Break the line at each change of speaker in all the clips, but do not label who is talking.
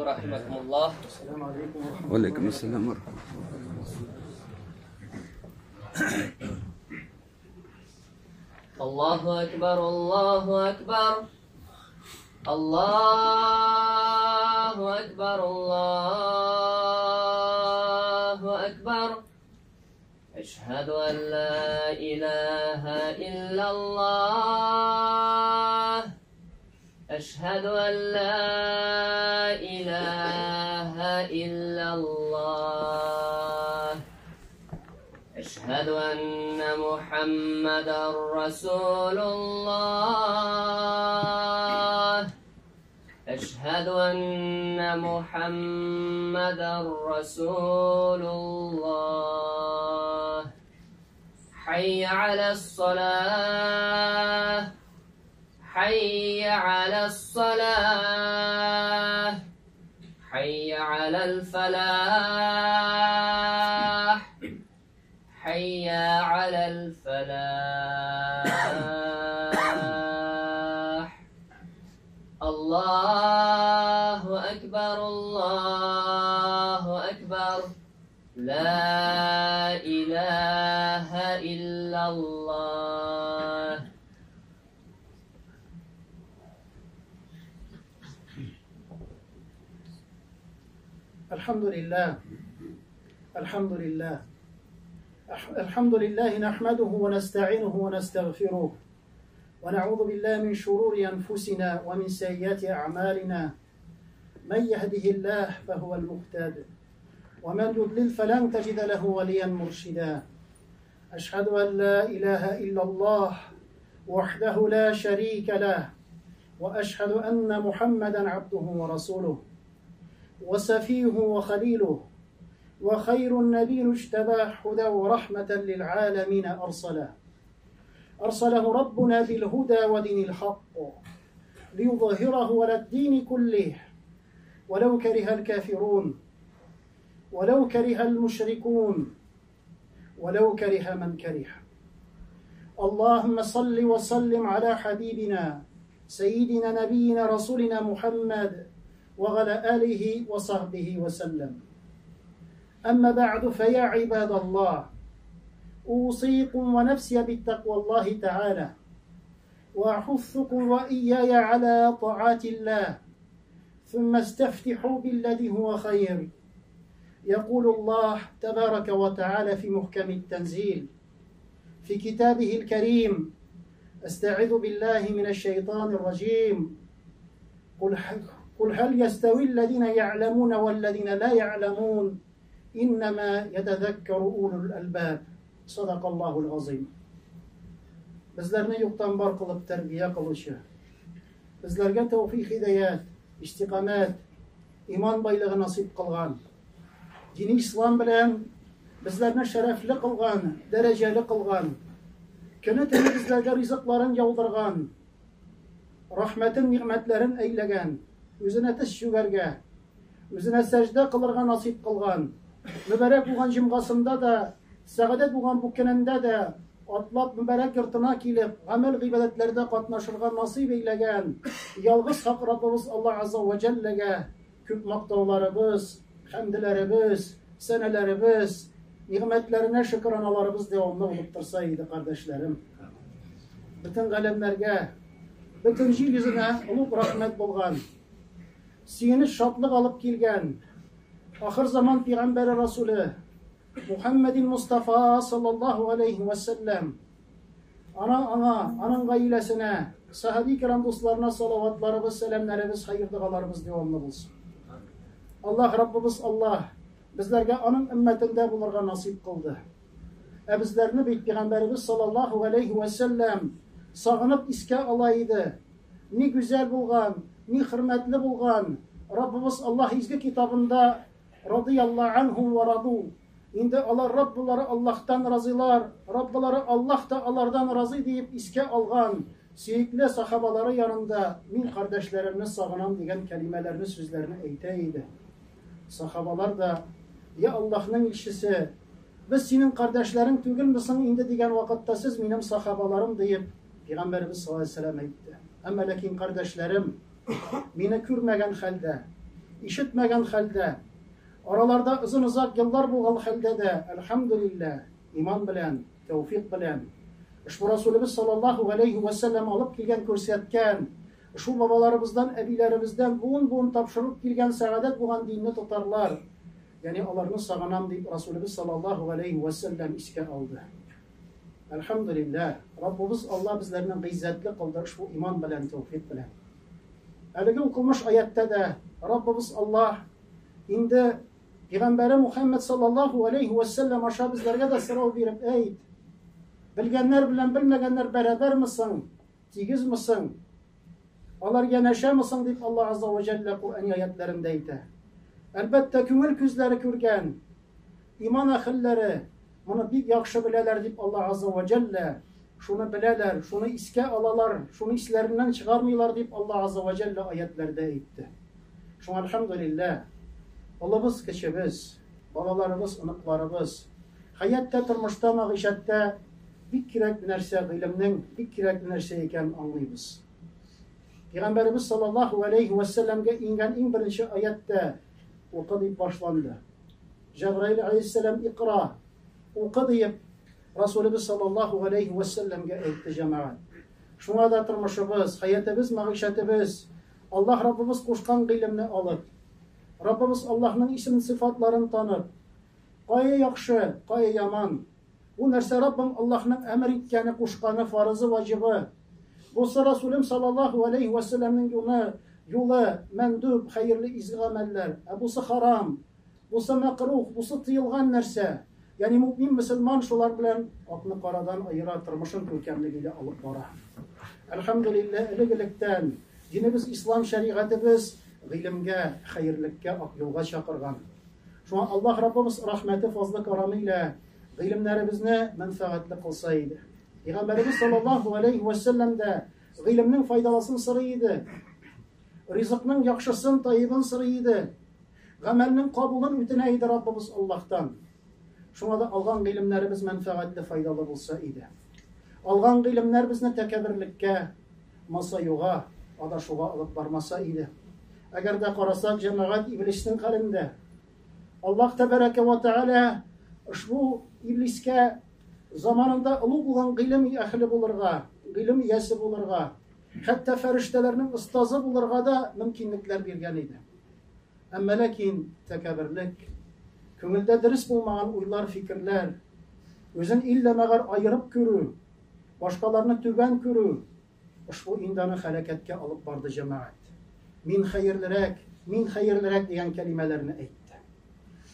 رحمكم الله.
السلام عليكم ورحمة الله.
وعليكم السلام ورحمة الله.
الله أكبر، الله أكبر، الله أكبر، الله أكبر. أشهد أن لا إله إلا الله، أشهد أن لا إله إلا الله، أشهد أن محمدا رسول الله، أشهد أن محمدا رسول الله. حي على الصلاة، حي على الصلاة، حي على الفلاح، حي على الفلاح. الله أكبر، الله أكبر، لا إله إلا الله.
الحمد لله، الحمد لله، الحمد لله، نحمده ونستعينه ونستغفره، ونعوذ بالله من شرور أنفسنا ومن سيئات أعمالنا. من يهده الله فهو المهتد، ومن يضلل فلن تجد له وليا مرشدا. أشهد أن لا إله إلا الله وحده لا شريك له، وأشهد أن محمدا عبده ورسوله وسفيه وخليله، وخير النبي اجتباه هدى ورحمة للعالمين أرسله. أرسله ربنا بالهدى ودين الحق ليظهره على الدين كله، ولو كره الكافرون، ولو كره المشركون، ولو كره من كره. اللهم صل وسلم على حبيبنا سيدنا نبينا رسولنا محمد وعلى آله وصحبه وسلم. أما بعد، فيا عباد الله، أوصيكم ونفسي بالتقوى الله تعالى، وأحثكم وإياي على طاعات الله، ثم استفتحوا بالذي هو خير. يقول الله تبارك وتعالى في محكم التنزيل في كتابه الكريم: أستعذ بالله من الشيطان الرجيم، قل هل يستوي الذين يعلمون والذين لا يعلمون إنما يتذكر أولو الألباب. صدق الله العظيم. Bizlarni yo'qdan bor qilib tarbiya qiluvchi, bizlarga tavfiq, hidoyat, istiqomat, iymon boylig'i nasib qilgan, dini islom bilan bizlarni sharafli qilgan, darajali qilgan, kuni tuni bizlarga rizqlarini yog'dirgan, rahmatin, ne'matlarini aylagan, o'zini tiz cho'garga, o'zini sajda qilirga nasib qilgan, muborak bo'lgan jumg'asinda da, saodat bo'lgan bu kunida da otlab muborak yurtina kelib, amal ibodatlarda qatnashirga nasib aylagan yolg'iz haq Robbimiz Alloh azza va jallaga ko'p maqtovlarimiz, hamdlarimiz, sanalarimiz, ne'matlarına şükronalarimiz davomli bo'lib tursa edi, qardoshlarim. Butun g'alamlarga, butun yer yuzuna ulug' rahmat bo'lgan, suyunish, shodlik olib kelgan oxir zamon payg'ambari rasuli Muhammedin Mustafa sallallahu alayhi ve sellem, ana ana, aның гаиләсенә, сахаби кирам дусларына салаватларыбыз, сәламнәребез, хәер догаларыбыз дәвамлы булсын. Аллаһ Раббыбыз Аллаһ безләргә аның өммәтендә булырга насыйп кылды. Ә безләрне бит пәйгамбәребез саллаллаһу алейхи вә сәлләм сагынып искә ала иде. Ни гүзәл булган, ни хөрмәтле булган Раббыбыз Аллаһ изге китабында радияллаһу анху ва раду. Инде алар Раббылары Аллаһтан разыйлар, Раббылары Аллаһ та алардан разый диеп искә алган сөекле сахабалары янында мин кардәшләремне сагынам дигән кәлимәләрне, сүзләрне әйтә иде. Сахабалар да: "Я Аллаһның илчесе, без синең кардәшләрең түгелме соң инде?" дигән вакытта, "Сез минем сахабаларым", диеп Пәйгамбәребез саллаллаһу алейһи ва сәлләм әйтте. Әмма ләкин кардәшләрем мине күрмәгән хәлдә, ишетмәгән хәлдә, араларда озын-озак еллар булган хәлдә дә, әлхәмдүлилләһ, иман белән, тәүфикъ белән, ошбу Расулебез саллаллаһу галәйһи вә сәлләм алып килгән, күрсәткән, ошбу бабаларыбыздан, әбиләребездән буын-буын тапшырылып килгән сәгадәт булган динне тотарлар, ягъни аларны сагынам, дип Расулебез саллаллаһу галәйһи вә сәлләм искә алды. Әлхәмдүлилләһ, Раббыбыз Алла безләрне гыйззәтле кылды ошбу иман белән, тәүфикъ белән. Әлеге укылмыш аяттә дә Раббыбыз Аллаһ инде Пәйгамбәре Мухаммад саллаллаһу алейхи ва сәлләм аша безләргә дә сорау биреп әйт. Белгәннәр белән белмәгәннәр бәрабәрме соң? Тигезме соң? Алар янәшәме соң дип Аллаһ азза ва җәллә Коръәни аятләрендә әйтә. Әлбәттә, күңел күзләре күргән иман әһелләре моны бик яхшы беләләр дип Аллаһ азза ва җәллә шуны беләләр, шуны искә алалар, шуны исләреннән чыгармыйлар дип Аллаһ азза ва җәллә аятләрдә әйтте. Шуңа әлхәмдүлилләһ, олыбыз, кечебез, балаларыбыз, оныкларыбыз хәятта, тормышта, мәгыйшәттә бик кирәкле нәрсә, гыйлемнең бик кирәкле нәрсә икәнен аңлыйбыз. Пәйгамбәребез саллаллаһу алейхи ва сәлләмгә иңгән иң беренче аяттә укы дип башланды. Җәбраил алейхиссәлам икра, укы диеп Расулебез саллаллаһу алейхи ва сәлләмгә әйтте җәмәгать. Шуңа да тормышыбыз, хәятыбыз, мәгыйшәтебез Аллаһ Раббыбыз кушкан гыйлемне алып, Раббыбыз Аллаһның исем сыйфатларын танып, кая яхшы, кая яман, бу нәрсә Раббым Аллаһның әмер иткәне, кушканы, фарызы, ваҗибы. Бусы Расулем саллаллаһу алейхи ва сәлләмнең юлы, юлы, мәндүб, хәерле изге гамәлләр, ә бусы харам, бусы мәкрух, бусы тыелган нәрсә. Ягъни мөэмин мөселман шулар белән акны карадан аера, тормышын күркәмлегендә алып бара. Әлхәмдүлилләһ, элек-электән динебез ислам шәригатебез гыйлемгә, хәерлеккә, ак юлга чакырган. Шуңа Аллаһ Раббыбыз рәхмәте, фазлы карамы илә гыйлемнәребезне мәнфәгатьле кылса иде. Пәйгамбәребез саллаллаһу алейхи ва сәлләм дә гыйлемнең файдалысын сорый иде. Ризыкның яхшысын, таибын сорый иде. Гамәлнең кабулын үтенә иде Раббыбыз Аллаһтан. Шуңа да алган гыйлемнәребез мәнфәгатьле, файдалы булса иде. Алган гыйлемнәр безне тәкәбберлеккә, масаюга, адашуга алып бармаса иде. Әгәр дә карасак, җәмәгать иблиснең хәлендә. Аллаһ тәбәрәкә ва тәгалә ошбу иблискә заманында олуг булган гыйлем әһеле булырга, гыйлем иясе булырга, хәтта фәрештәләрнең остазы булырга да мөмкинлекләр биргән иде. Әмма ләкин тәкәбберлек, күңелдә дөрес булмаган уйлар, фикерләр, үзен иллә мәгәр аерып күрү, башкаларны түбән күрү, ошбу инде аны хәрәкәткә алып барды җәмәгать. Мин хәерлерәк, мин хәерлерәк дигән кәлимәләрне әйтте.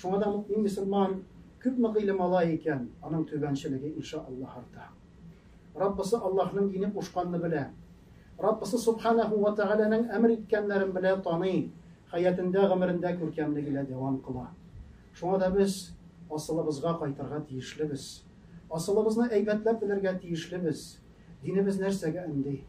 Шуңа да мөэмин мөселман күпме гыйлем ала икән, аның түбәнчелеге иншаАллаһ арта. Раббысы Аллаһның дине кушканны белә. Раббысы Субханәһү вә Тәгаләнең әмер иткәннәрен белә, таный, хәятендә, гомерендә күркәмлек илә дәвам кыла. Шуңа да без асылыбызга кайтырга тиешлебез. Асылыбызны әйбәтләп белергә тиешлебез. Динебез нәрсәгә өнди?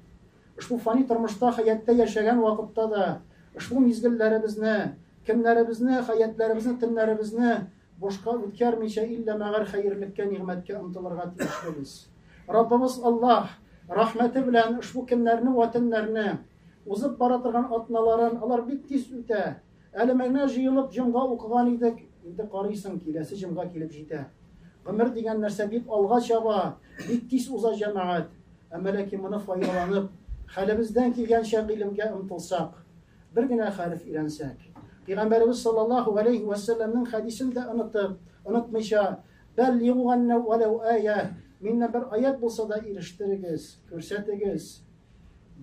Ошбу фани тормышта, хәяттә яшәгән вакытта да, ошбу мизгелләребезне, көннәребезне, хәятләребезне, төннәребезне Бушка үткәрмичә, иллә мәгәр хәерлеккә, нигъмәткә омтылырга тиешлебез. Раббыбыз Аллаһ, рәхмәте белән ошбу көннәрне вә төннәрне, узып бара торган атналарын, алар бик тиз үтә. Әле менә җыелып җомга укыган идек, инде карыйсың, киләсе җомга килеп җитә. Гомер дигән нәрсә бик алга чаба, бик тиз уза, җәмәгать. Әмма ләкин моны файдаланып, хәлебездән килгәнчә гыйлемгә омтылсак, Бер генә хәреф өйрәнсәк. Пәйгамбәребез саллаллаһу галәйһи вә сәлләмнең хәдисен дә онытып, онытмыйча, Бәллигу ганнә вәләү ая, миннән бер аять булса да ирештерегез, күрсәтегез.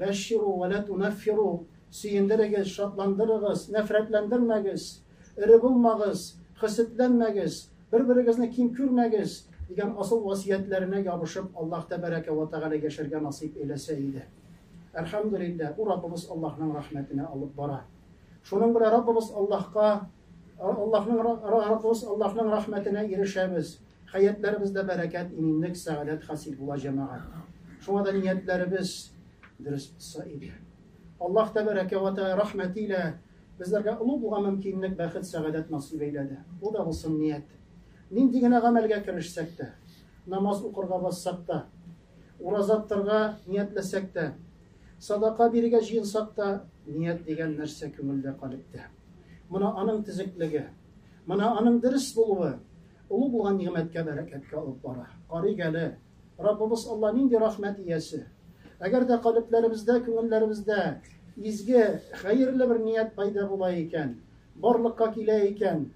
Бәшширу вә лә тунаффиру, сөендерегез, шатландырыгыз, нәфрәтләндермәгез, эре булмагыз, хөсетләнмәгез, бер-берегезне ким күрмәгез, дигән асыл васыятьләренә ябышып, Аллаһ тәбәрәкә вә тәгалә яшәргә насыйп әйләсә иде. Әлхәмдүлилләһ, бу Раббыбыз Аллаһның рәхмәтенә алып бара. Шуның белән Раббыбыз Аллаһка, Аллаһның Раббыбыз Аллаһның рәхмәтенә ирешәбез. Хәятләребездә бәрәкәт, иминлек, сәгадәт хасил була, җәмәгать. Шуңа да ниятләребез дөрес булса иде. Аллаһ тәбәрәкә вә тәгалә рәхмәте илә безләргә олы булган мөмкинлек, бәхет, сәгадәт насыйп әйләде. Бу да булсын ният. Нинди генә гамәлгә керешсәк тә, намаз укырга бассак та, Ураза тотарга ниятләсәк тә, садака бирергә җыенсак та, ният дигән нәрсә күңелдә, калебтә. Мона аның төзеклеге, мона аның дөрес булуы олы булган нигъмәткә, бәрәкәткә алып бара. Карыйк әле, Раббыбыз Алла нинди рәхмәт иясе. Әгәр дә калебләребездә, күңелләребездә изге, хәерле бер ният пайда була икән, барлыкка килә икән,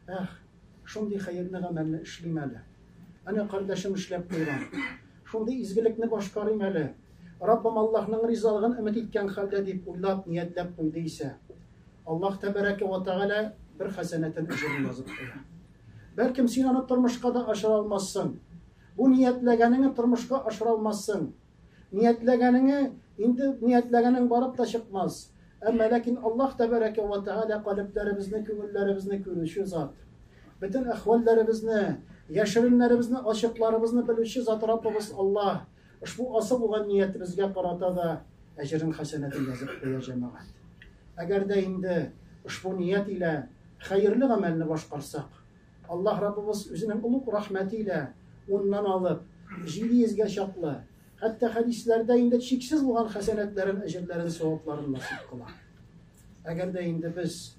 эх, шундый хәерле гамәлне эшлим әле. Әнә кардәшем эшләп куйган. Шундый изгелекне башкарыйм әле. Раббым Аллаһның ризалыгын өмет иткән хәлдә дип уйлап, ниятләп куйды исә, Аллаһ тәбәрәкә вә тәгалә бер хәсәнәтен әҗерен язып куя. Бәлкем син аны тормышка да ашыра алмассың. Бу ниятләгәнеңне тормышка ашыра алмассың. Ниятләгәнеңе инде ниятләгәнең барып та чыкмас. Әмма ләкин Аллаһ тәбәрәкә вә тәгалә калебләребезне, күңелләребезне күрүче зат. Бөтен әхвәлләребезне, яшереннәребезне, ачыкларыбызны белүче зат Раббыбыз Аллаһ. Ошбу асыл булган ниятебезгә карата да әҗерен хәсәнәтен язып куя җәмәгать. Әгәр дә инде ошбу ният илә хәерле гамәлне башкарсак, Аллаһ Раббыбыз үзенең олуг рәхмәте илә уннан алып 700гә чаклы, хәтта хәдисләрдә инде чиксез булган хәсәнәтләрен, әҗерләрен, савапларын насыйп кыла. Әгәр дә инде без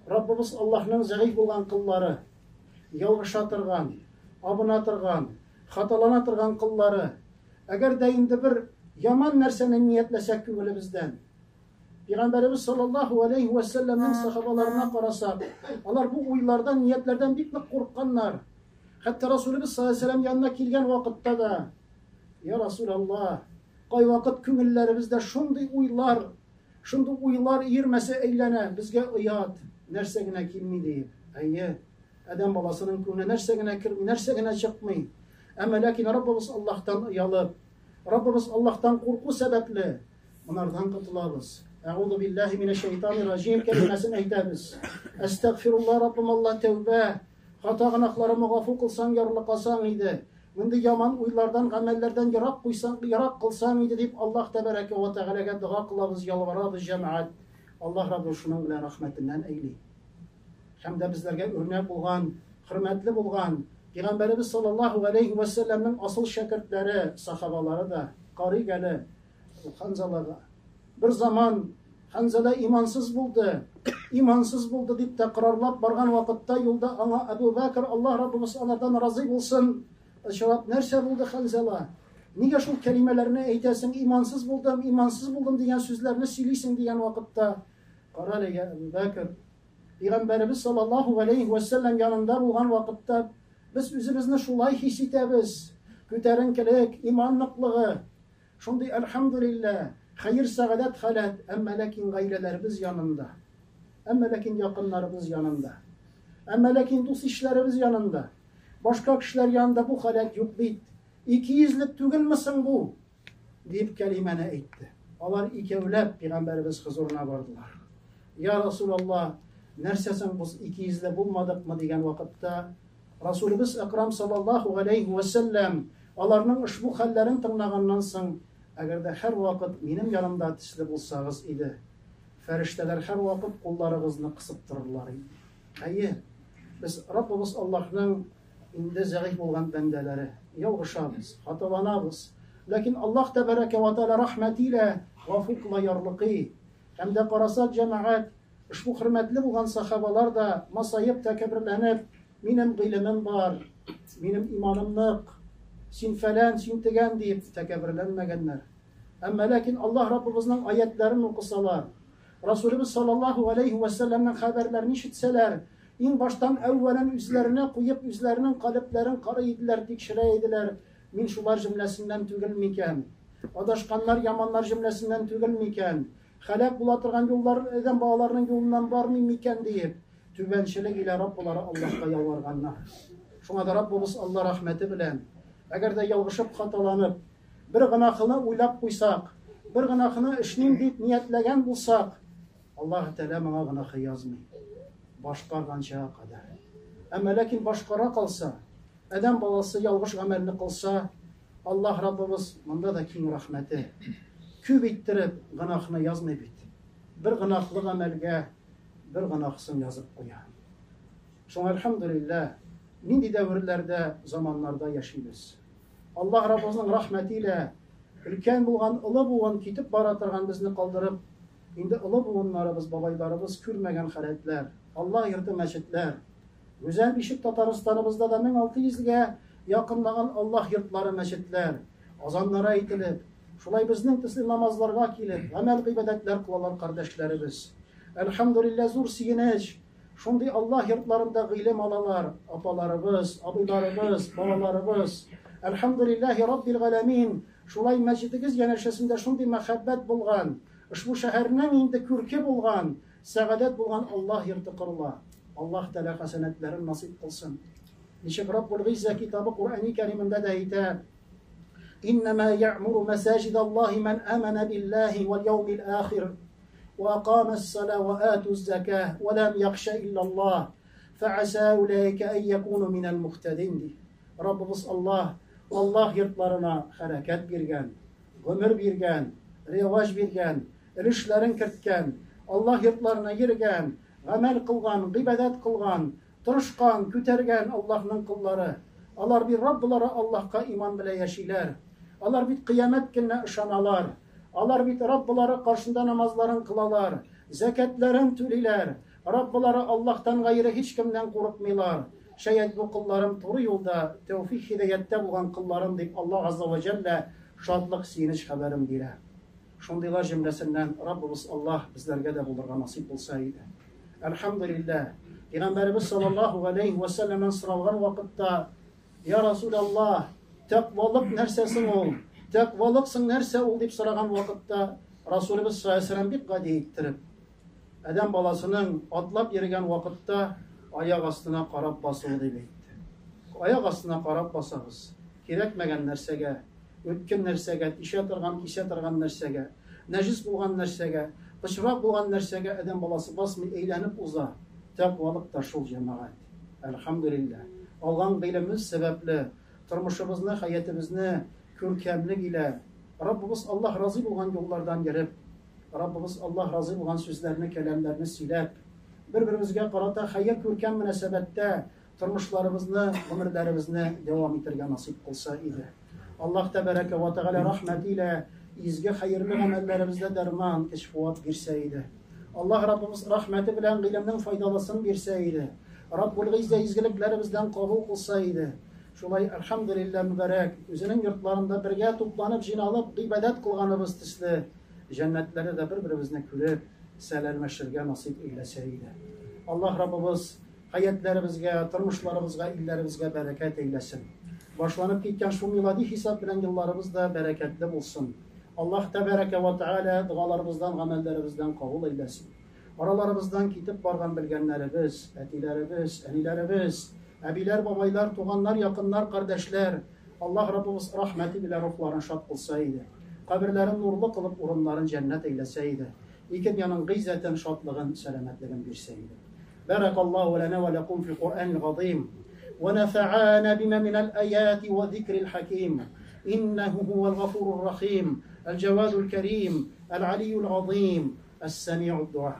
Раббыбыз Аллаһның зәгыйфь булган кыллары, ялгыша торган, абына торган, хаталана торган кыллары, әгәр дә инде бер яман нәрсәне ниятләсәк күңелебездән, Пәйгамбәребез саллаллаһу алейһи вә сәлләмнең сахабаларына карасак, алар бу уйлардан, ниятләрдән бик нык курыкканнар. Хәтта Расулыбыз саллаллаһу алейһи вә сәлләм янына килгән вакытта да, Я Расулаллаһ, кайвакыт күңелләребездә шундый уйлар, шундый уйлар өермәсе әйләнә, безгә оят, нәрсә генә килми диеп. Әйе, адәм баласының күңеленә нәрсә генә керми, нәрсә генә чыкмый. Әмма ләкин Раббыбыз Аллаһтан оялып, Раббыбыз Аллаһтан курку сәбәпле, Монардан котылабыз. Әгъузу биллаһи минәш шәйтанир раҗим кәлимәсен әйтәбез. Әстәгъфирулла, Раббым Алла, тәүбә. Хата гөнаһларымны гафу кылсаң, ярлыкасаң иде. Мондый яман уйлардан, гамәлләрдән ерак куйсаң, ерак кылсаң иде дип Аллаһ тәбәрәкә вә тәгаләгә дога кылабыз, ялварабыз, җәмәгать. Аллаһ Раббы шуның белән рәхмәтеннән әйли. Һәм дә безләргә үрнәк булган, хөрмәтле булган Пәйгамбәребез саллаллаһу алейһи вә сәлләмнең асыл шәкертләре, сахабалары да, карыйк әле, Ханзалага. Бер заман Ханзала имансыз булды, имансыз булды дип тәкрарлап барган вакытта юлда аңа Әбу Бәкр, Аллаһ Раббыбыз анардан разый булсын, очрап, нәрсә булды Ханзала? Нигә шул кәлимәләрне әйтәсең, имансыз булдым, имансыз булдым дигән сүзләрне сөйлисең дигән вакытта, кара әле, я Әбу Бәкр, Пәйгамбәребез саллаллаһу алейһи вә сәлләм янында булган вакытта без үзебезне шулай хис итәбез. Күтәренкелек, иман ныклыгы, Шундый, әлхәмдүлилләһ, хәер-сәгадәт халәт, әмма ләкин гаиләләребез янында, әмма ләкин якыннарыбыз янында, әмма ләкин дус-ишләребез янында, башка кешеләр янында бу халәт юк бит. Икейөзлек түгелме соң бу? дип кәлимәне әйтте. Алар икәүләп пәйгамбәребез хозурына бардылар. Я Расулаллаһ, нәрсә соң без икейөзле булмадыкмы дигән вакытта, Расулебез Әкрам саллаллаһу галәйһи вә сәлләм аларның ошбу хәлләрен тыңлаганнан соң, Әгәр дә һәрвакыт минем янымда төсле булсагыз иде, фәрештәләр һәрвакыт кулларыгызны кысып торырлар иде. Әйе, без Раббыбыз Аллаһның инде зәгыйфь булган бәндәләре, ялгышабыз, хаталанабыз. Ләкин Аллаһ тәбәрәкә вә тәгалә рәхмәте илә гафу кыла, ярлыкый. Һәм дә карасак, җәмәгать, ошбу хөрмәтле булган сахабалар да масаеп, тәкәбберләнеп, Минем гыйлемем бар, минем иманым нык, син фәлән, син тегән диеп тәкәбберләнмәгәннәр. Әмма ләкин Аллаһ Раббыбызның аятларын укысалар, Расулыбыз саллаллаһу алейһи вә сәлләмнең хәбәрләрен ишетсәләр, иң баштан әүвәлен үзләренә куеп, үзләренең калебләрен карый иделәр, тикшерә иделәр, мин шулар җөмләсеннән түгел микән? Адашканнар, яманнар җөмләсеннән түгел микән? Һәлак була торган юллар, адәм балаларының юлыннан бармыйм микән диеп, түбәнчелек илә Раббылары Аллаһка ялварганнар. Шуңа да Раббыбыз Алла рәхмәте белән, әгәр дә ялгышып, хаталанып, бер гөнаһыны уйлап куйсак, бер гөнаһыны эшлим дип ниятләгән булсак, Аллаһ Тәгалә моңа гөнаһы язмый. Башкарганчага кадәр. Әмма ләкин башкара калса, адәм баласы ялгыш гамәлне кылса, Аллаһ Раббыбыз монда да киң рәхмәте. Күп иттереп гөнаһны язмый бит. Бер гөнаһлы гамәлгә бер гөнаһсын язып куя. Шуңа әлхәмдүлилләһ, нинди дәверләрдә, заманнарда яшибез. Аллаһ Раббыбызның рәхмәте илә өлкән булган олы буын китеп бара торган безне калдырып, Инде олы буыннарыбыз, бабайларыбыз күрмәгән халәтләр. Аллаһ йорты мәчетләр. Гүзәл бишек Татарстаныбызда да 1600 гә якынлаган Аллаһ йортлары мәчетләр. Азаннары әйтелеп, шулай безнең төсле намазларга килеп, гамәл-гыйбадәтләр кылалар кардәшләребез. Әлхәмдүлилләһ, зур сөенеч. Шундый Аллаһ йортларында гыйлем алалар апаларыбыз, абыйларыбыз, балаларыбыз. Әлхәмдүлилләһи раббил галәмин. Шулай мәчетегез янәшәсендә шундый мәхәббәт булган, ошбу шәһәрнең инде күрке булган, сәгадәт булган Аллаһ йорты корыла. Аллаһ Тәгалә хәсәнәтләрен насыйп кылсын. Ничек Раббул Гыйззә китабы Коръәни Кәримендә дә әйтә, Иннәмә я'муру мәсаҗид Аллаһи ман амана биллаһи вал яумил ахир ва акама ас-сала ва ату аз-закah ва лам яхша илля Аллаһ фәаса улайка ан якуну минәл мухтадин ди. Раббыбыз Аллаһ Аллаһ йортларына хәрәкәт биргән, гомер биргән, реваҗ биргән, өлешләрен керткән, Аллаһ йортларына йөргән, гамәл кылган, гыйбадәт кылган, Тырышкан, күтәргән Аллаһның коллары. Алар бит Раббылары Аллаһка иман белән яшиләр. Алар бит кыямәт көненә ышаналар. Алар бит Раббылары каршында намазларын кылалар, зәкятләрен түлиләр. Раббылары Аллаһтан гайре һичкемнән курыкмыйлар. Шаять бу колларым туры юлда, тәүфик-һидаятьтә булган колларым, дип Аллаһ Газзә вә Җәллә шатлык-сөенеч хәбәрен бирә. Шундыйлар җөмләсеннән Раббыбыз Аллаһ безләргә дә булырга насыйп булса иде. Әлхәмдүлилләһ. Пәйгамбәребез саллаллаһу галәйһи вә сәлләмнән соралган вакытта, Я Расулаллаһ, тәкъвалык нәрсә соң ул? Тәкъвалык соң нәрсә ул дип сораган вакытта, Расулыбыз саллаллаһу галәйһи вә сәлләм бик гади иттереп, адәм баласының атлап йөргән вакытта аяк астына карап басуы дип әйтте. Аяк астына карап басабыз. Кирәкмәгән нәрсәгә, үткен нәрсәгә, тишә торган, кисә торган нәрсәгә, нәҗес булган нәрсәгә, пычрак булган нәрсәгә адәм баласы басмый, әйләнеп уза. Тәкъвалык та шул, җәмәгать. Әлхәмдүлилләһ. Алган гыйлемебез сәбәпле, тормышыбызны, хәятебезне күркәмлек илә, Раббыбыз Аллаһ разый булган юллардан йөреп, Раббыбыз Аллаһ разый булган сүзләрне, кәламнәрне сөйләп, бер-беребезгә карата хәер-күркәм мөнәсәбәттә Тормышларыбызны, гомерләребезне дәвам итәргә насыйп кылса иде. Аллаһ Тәбәрәкә вә Тәгалә рәхмәте илә изге хәерле гамәлләребездә дәрман, көч-куәт бирсә иде. Аллаһ Раббыбыз рәхмәте белән гыйлемнең файдалысын бирсә иде. Раббул Гыйззә изгелекләребездән кабул кылса иде. Шулай, әлхәмдүлилләһ, мөбарәк, үзенең йортларында бергә тупланып, җыйналып гыйбадәт кылганыбыз төсле, җәннәтләрдә дә бер-беребезне күреп, сәламләшергә насыйп әйләсә иде. Аллаһ Раббыбыз Хәятләребезгә, тормышларыбызга, илләребезгә бәрәкәт әйләсен. Башланып киткән шул милади хисап белән елларыбыз да бәрәкәтле булсын. Аллаһ тәбәрәкә вә тәгалә догаларыбыздан, гамәлләребездән кабул әйләсен. Араларыбыздан китеп барган белгәннәребез, әтиләребез, әниләребез, әбиләр, бабайлар, туганнар, якыннар, кардәшләр, Аллаһ Раббыбыз рәхмәте белән рухларын шат кылса иде. Каберләрен нурлы кылып, урыннарын җәннәт әйләсә иде. Ике дөньяның гыйззәтен, шатлыгын, сәламәтлеген бирсә иде. Бәрәкаллаһу ләнә вә ләкум фил Коръәнил газыйм. Вә нәфәгәнә бима минәл аяти вә зикрил хаким. Иннәһу һуәл гафурур рахим, әл-җәвадул кәрим, әл-алиюл газыйм, әс-сәмиуд дуа.